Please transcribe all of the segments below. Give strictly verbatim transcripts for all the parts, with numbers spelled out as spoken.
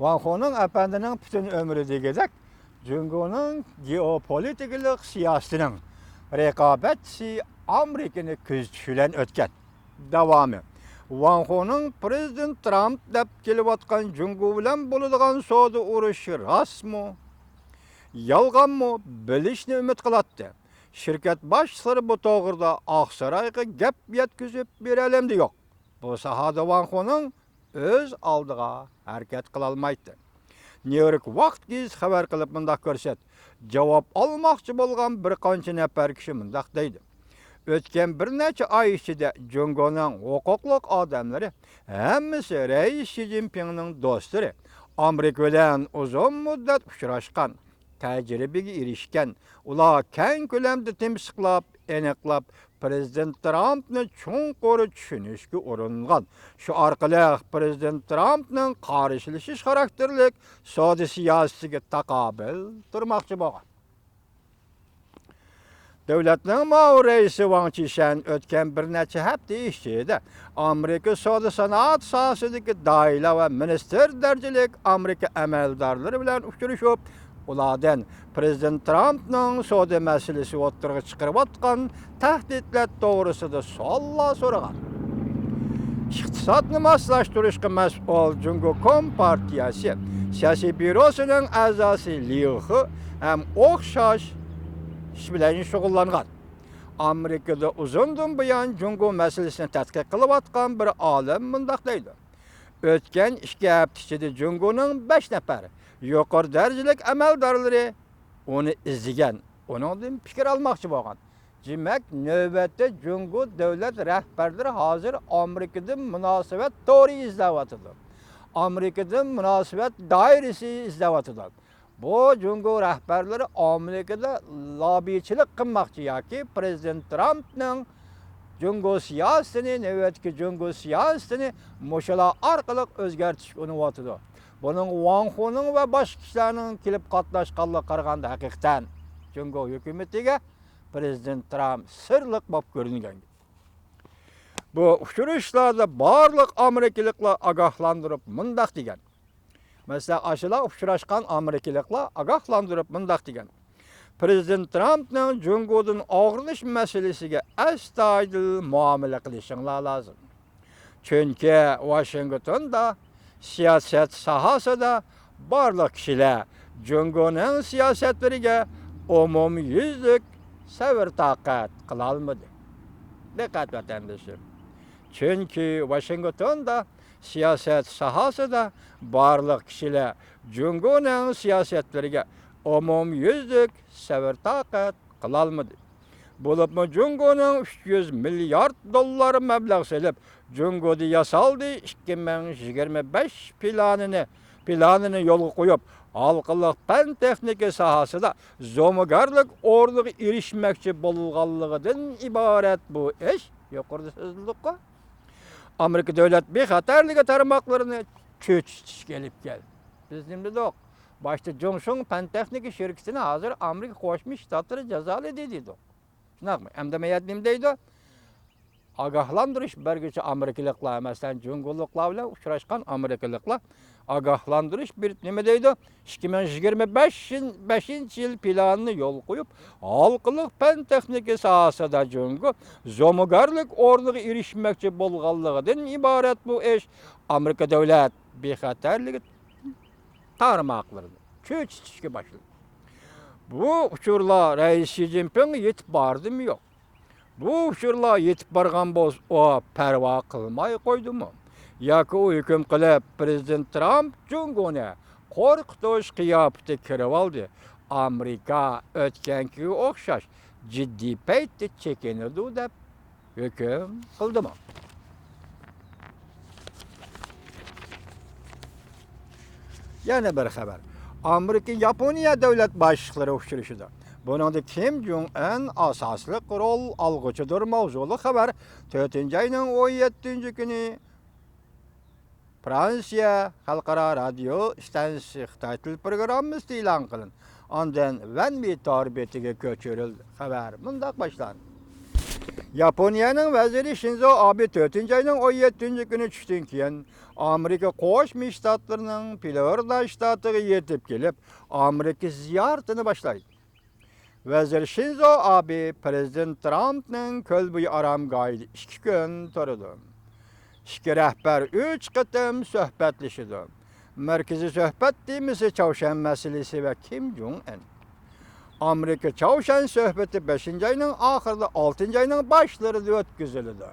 ۋاڭ خۇنىڭ ئەپەندىنىڭ پۈتۈن ئۆمرى دېگۈدەك جۇڭگونىڭ گېئوپولىتىكىلىق سىياسىتىنىڭ رىقابەتچىسى ئامېرىكىنى كۆزىتىش بىلەن ئۆتكەن. داۋامى. ۋاڭ خۇنىڭ پىرېزىدېنت ترامپ دەپ كېلىۋاتقان جۇڭگو بىلەن بولىدىغان سودا ئۇرۇشى راستمۇ، يالغانمۇ، بىلىشنى ئۈمىد قىلاتتى. شىركەت باشلىقلىرى بۇ توغرىدا ئاقسارايغا گەپ يەتكۈزۈپ بېرەلەمدى يوق. بۇ ساھەدە ۋاڭ خۇنىڭ ئۆز ئالدىغا ھەرىكەت قىلالمايتتى. نيۇ يورك ۋاقىت گېزىتى خەۋەر قىلىپ مۇنداق كۆرسەت، جاۋاب ئالماقچى بولغان بىر قانچە نەپەر كىشى مۇنداق دەيدۇ: ئۆتكەن بىر نەچچە ئاي ئىچىدە جۇڭگونىڭ ھوقۇقلۇق ئادەملىرى ھەممىسى رەئىس شى جىنپىڭنىڭ دوستلىرى، ئامېرىكا بىلەن ئۇزۇن مۇددەت ئۇچراشقان، تەجرىبىگە ئېرىشكەن، ئۇلار كەڭ كۆلەمدە تىمسىقلاپ، ئېنىقلاپ، پىرېزىدېنت ترامپنى چوڭقۇر چۈشىنىشكە ئۇرۇنغان. شۇ ئارقىلىق پىرېزىدېنت ترامپنىڭ قارشىلىشىش خاراكتېرلىك سودا سىياسىتىگە تاقابىل تۇرماقچى بولغان. دۆلەتنىڭ مۇئاۋىن رەئىسى ۋاڭ چىشەن ئۆتكەن بىر نەچچە ھەپتە ئىچىدە ئامېرىكا سودا سانائەت ساھەسىدىكى داھىيلار ۋە مىنىستىر دەرىجىلىك ئامېرىكا ئەمەلدارلىرى بىلەن ئۇچرىشىپ، ئۇلاردىن پىرېزىدېنت ترامپنىڭ سودا مەسىلىسى ئوتتۇرىغا چىقىرىۋاتقان تەھدىتلەر توغرىسىدا سوئاللار سورىغان. ئىقتىسادنى ماسلاشتۇرۇشقا مەسئۇل جۇڭگو كومپارتىيەسى سىياسىي بيۇروسىنىڭ ئەزاسى ليۇ خې ھەم ئوخشاش ئىش بىلەن شۇغۇللانغان. ئامېرىكىدا ئۇزۇندىن بۇيان جۇڭگو مەسىلىسىنى تەتقىق قىلىۋاتقان بىر ئالىم مۇنداق دەيدۇ: ئۆتكەن ئىككى ھەپتە ئىچىدە جۇڭگونىڭ بەش نەپەر يۇقىرى دەرىجىلىك ئەمەلدارلىرى ئۇنى ئىزدىگەن، ئۇنىڭدىن پىكىر ئالماقچى بولغان. دېمەك، نۆۋەتتە جۇڭگو دۆلەت رەھبەرلىرى ھازىر ئامېرىكىدىن مۇناسىۋەت تورى ئىزدەۋاتىدۇ. ئامېرىكىدىن مۇناسىۋەت دائىرىسى ئىزدەۋاتىدۇ. بۇ جۇڭگو رەھبەرلىرى ئامېرىكىدا لاببىچىلىق قىلماقچى ياكى پىرېزىدېنت ترامپنىڭ جۇڭگو سىياسىتىنى، نۆۋەتتىكى جۇڭگو سىياسىتىنى مۇشۇلار ئارقىلىق ئۆزگەرتىشكە ئۇرۇنۇۋاتىدۇ. بۇنىڭغا ۋاڭ خۇنىڭ ۋە باشقا كىشىلەرنىڭ كېلىپ قاتناشقانلىقىغا قارىغاندا، ھەقىقەتەن جۇڭگو ھۆكۈمىتىگە پىرېزىدېنت ترامپ سىرلىق بولۇپ كۆرۈنگەن. بۇ ئۇچرىشىشلاردا بارلىق ئامېرىكىلىقلار ئاگاھلاندۇرۇپ مۇنداق دېگەن. مەسىلەن، ئاشۇلار ئۇچراشقان ئامېرىكىلىقلار ئاگاھلاندۇرۇپ مۇنداق دېگەن: پىرېزىدېنت ترامپنىڭ جۇڭگودىن ئاغرىنىش مەسىلىسىگە ئەستايىدىل مۇئامىلە قىلىشىڭلار لازىم. چۈنكى ۋاشىنگتوندا سىياسەت ساھەسىدە بارلىق كىشىلەر جۇڭگونىڭ سىياسەتلىرىگە ئومۇميۈزلۈك سەۋر-تاقەت قىلالمىدى. دىققەت، ۋەتەندىشىم! چۈنكى ۋاشىنگتوندا سىياسەت ساھەسىدە بارلىق كىشىلەر جۇڭگونىڭ سىياسەتلىرىگە ئومۇميۈزلۈك سەۋر-تاقەت قىلالمىدى. بولۇپمۇ جۇڭگونىڭ ئۈچ يۈز مىليارد دوللار مەبلەغ سېلىپ، جۇڭگودا ياسالدى ئىككى مىڭ يىگىرمە بەش پىلانىنى، پىلانىنى يولغا قويۇپ، ھالقىلىق پەن-تېخنىكا ساھەسىدە زومىگەرلىك ئورنىغا ئېرىشمەكچى بولغانلىقىدىن ئىبارەت بۇ ئىش. يۇقىرىدا سۆزلىدۇققۇ. ئامېرىكا دۆلەت بىخەتەرلىكى تارماقلىرىنى چۆچۈتۈشكە ئېلىپ كەل. بىز نېمە دېدۇق؟ باشتا جۇڭشۇڭ پەن-تېخنىكا شىركىتىنى ھازىر ئامېرىكا قوشما شتاتلىرى جازالىدى دېدۇق. شۇنداقمۇ؟ ئەمدى مەيەردە نېمە دەيدۇ؟ ئاگاھلاندۇرۇش بەرگۈچى ئامېرىكىلىقلار، مەسىلەن، جۇڭگولۇقلار بىلەن ئۇچراشقان ئامېرىكىلىقلار ئاگاھلاندۇرۇش بېرىپ نېمە دەيدۇ؟ ئىككى مىڭ يىگىرمە بەشىنچى يىل پىلانىنى يولغا قويۇپ، ھالقىلىق پەن-تېخنىكا ساھەسىدە جۇڭگو زومىگەرلىك ئورنىغا ئېرىشمەكچى بولغانلىقىدىن ئىبارەت بۇ ئىش. ئامېرىكا دۆلەت بىخەتەرلىكى تارماقلىرىنى چۆچۈتۈشكە باشلىدى. بۇ ئۇچۇرلار رەئىس شى جىنپىڭغا يېتىپ باردىمۇ يوق؟ بۇ ئۇچۇرلار يېتىپ بارغان بولسا، ئۇ پەرۋا قىلماي قويدىمۇ؟ ياكى ئۇ ھۆكۈم قىلىپ، پىرېزىدېنت ترامپ جۇڭگونى قورقۇتۇش قىياپىتىگە كىرىۋالدى، ئامېرىكا ئۆتكەنكىگە ئوخشاش جىددىي پەيتتە چېكىنىدۇ دەپ ھۆكۈم قىلدىمۇ؟ يەنە بىر خەۋەر. ئامېرىكا ياپونىيە دۆلەت باشلىقلىرى ئۇچرىشىدۇ. بۇنىڭدا كىم جۇڭ ئىن ئاساسلىق رول ئالغۇچىدۇر ماۋزۇلۇق خەۋەر تۆتىنچى ئاينىڭ ئون يەتتىنچى كۈنى فرانسىيە خەلقئارا رادىيو ئىستانسىسى خىتاي تىل پروگراممىسىدا ئېلان قىلىندى. ئاندىن ۋەنمى تور بېتىگە كۆچۈرۈلدى. خەۋەر مۇنداق باشلاندى. ياپونىيەنىڭ ۋەزىرى شىنزو ئابې تۆتىنچى ئاينىڭ ئون يەتتىنچى كۈنى چۈشتىن كېيىن ئامېرىكا قوشما شتاتلىرىنىڭ فلورىدا شتاتىغا يېتىپ كېلىپ، ئامېرىكا زىيارىتىنى باشلايدۇ. ۋەزىر شىنزو ئابې پىرېزىدېنت ترامپنىڭ كۆل بويى ئارامگاھىدا ئىككى كۈن تۇرىدۇ. ئىككى رەھبەر ئۈچ قېتىم سۆھبەتلىشىدۇ. مەركىزىي سۆھبەت تېمىسى چاۋشيەن مەسىلىسى ۋە كىم جوڭ ئىن. ئامېرىكا چاۋشيەن سۆھبىتى بەشىنچى ئاينىڭ ئاخىرىدا، ئالتىنچى ئاينىڭ باشلىرىدا ئۆتكۈزۈلىدۇ.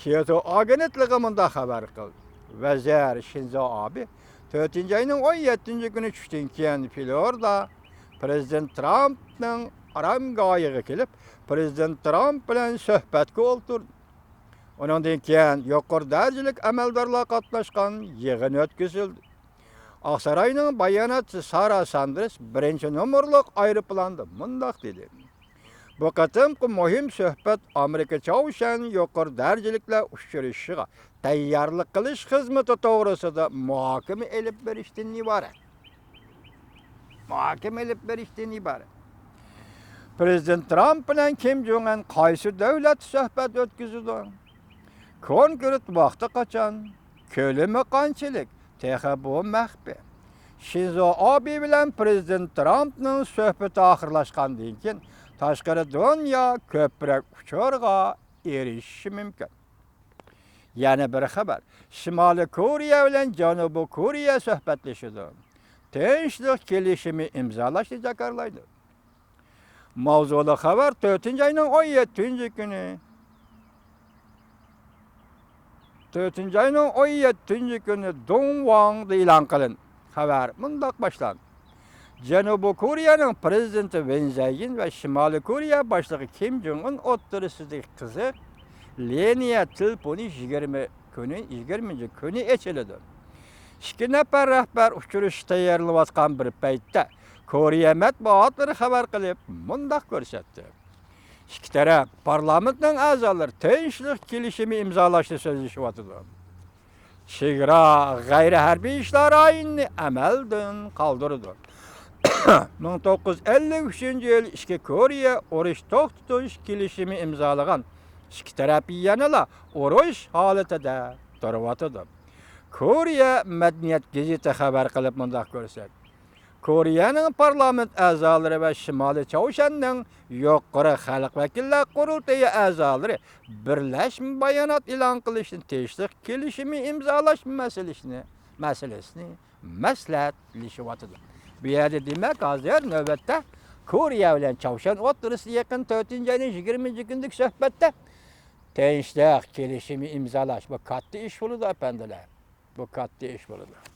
كيوتو ئاگېنتلىقى مۇنداق خەۋەر قىلدى. ۋەزىر شىنزو ئابې تۆتىنچى ئاينىڭ ئون يەتتىنچى كۈنى چۈشتىن كېيىن فلورىدا پىرېزىدېنت ترامپنىڭ ئارامگاھىغا كېلىپ، پىرېزىدېنت ترامپ بىلەن سۆھبەتكە ئولتۇردى. ئۇنىڭدىن كېيىن يۇقىرى دەرىجىلىك ئەمەلدارلار قاتناشقان يىغىن ئۆتكۈزۈلدى. ئاقساراينىڭ باياناتچىسى سارا ساندېرس بىرىنچى نومۇرلۇق ئايروپىلاندا مۇنداق دېدى: «بۇ قېتىمقى مۇھىم سۆھبەت ئامېرىكا چاۋشيەن يۇقىرى دەرىجىلىكلەر ئۇچرىشىشىغا تەييارلىق قىلىش خىزمىتى توغرىسىدا مۇھاكىمە ئېلىپ بېرىشتىن ئىبارەت.» مۇھاكىمە ئېلىپ بېرىشتىن ئىبارەت. پىرېزىدېنت ترامپ بىلەن كىم جوڭ ئىن قايسى دۆلەتتە سۆھبەت ئۆتكۈزىدۇ؟ كونكرېت ۋاقتى قاچان؟ كۆلىمى قانچىلىك؟ تېخى بۇ مەخپىي. شىنزو ئابې بىلەن پىرېزىدېنت ترامپنىڭ سۆھبىتى ئاخىرلاشقاندىن كېيىن، تاشقىرى دۇنيا كۆپرەك ئۇچۇرغا ئېرىشىشى مۇمكىن. يەنە بىر خەۋەر، شىمالىي كورېيە بىلەن جەنۇبىي كورېيە سۆھبەتلىشىدۇ. تىنچلىق كېلىشىمى ئىمزالاشنى جاكارلايدۇ. ماۋزۇلۇق خەۋەر تۆتىنچى ئاينىڭ ئون يەتتىنچى كۈنى، تۆتىنچى ئاينىڭ ئون يەتتىنچى كۈنى دۇڭۋاڭدا ئېلان قىلىندى. خەۋەر مۇنداق باشلاندى. جەنۇبىي كورېيەنىڭ پىرېزىدېنتى ۋېن زەيىن ۋە شىمالىي كورېيە باشلىقى كىم جوڭ ئىن ئوتتۇرىسىدىكى قىزىق لىنىيە تېلېفونى يىگىرمە كۈنى، يىگىرمىنچى كۈنى ئېچىلىدۇ. ئىككى نەپەر رەھبەر ئۇچرىشىشقا تەييارلىنىۋاتقان بىر پەيتتە، كورېيە مەتبۇئاتلىرى خەۋەر قىلىپ، مۇنداق كۆرسەتتى: ئىككى تەرەپ پارلامېنتنىڭ ئەزالىرى تىنچلىق كېلىشىمى ئىمزالاشنى سۆزلىشىۋاتىدۇ. چېگرا غەيرىي ھەربىي ئىشلار ئايىنىنى ئەمەلدىن قالدۇرىدۇ. مىڭ توققۇز يۈز ئەللىك ئۈچىنچى يىل ئىككى كورېيە ئۇرۇش توختىتىش كېلىشىمى ئىمزالىغان ئىككى تەرەپ يەنىلا ئۇرۇش ھالىتىدە تۇرۇۋاتىدۇ. كورېيە مەدەنىيەت گېزىتى خەۋەر قىلىپ مۇنداق كۆرسەتتى: كورېيەنىڭ پارلامېنت ئەزالىرى ۋە شىمالىي چاۋشيەننىڭ يۇقىرى خەلق ۋەكىللەر قۇرۇلتىيى ئەزالىرى بىرلەشمە بايانات ئېلان قىلىشنى تىنچلىق كېلىشىمى ئىمزالاش مەسىلىسىنى، مەسىلىسىنى مەسلىھەتلىشىۋاتىدۇ. بۇ يەردە دېمەك ھازىر نۆۋەتتە كورېيە بىلەن چاۋشيەن ئوتتۇرىسىدا يېقىن تۆتىنچى ئاينىڭ يىگىرمىنچى كۈنىدىكى سۆھبەتتە تىنچلىق كېلىشىمى ئىمزالاش، بۇ كاتتا ئىش بولىدۇ، ئەپەندىلەر. بۇ كاتتا ئىش بولىدۇ.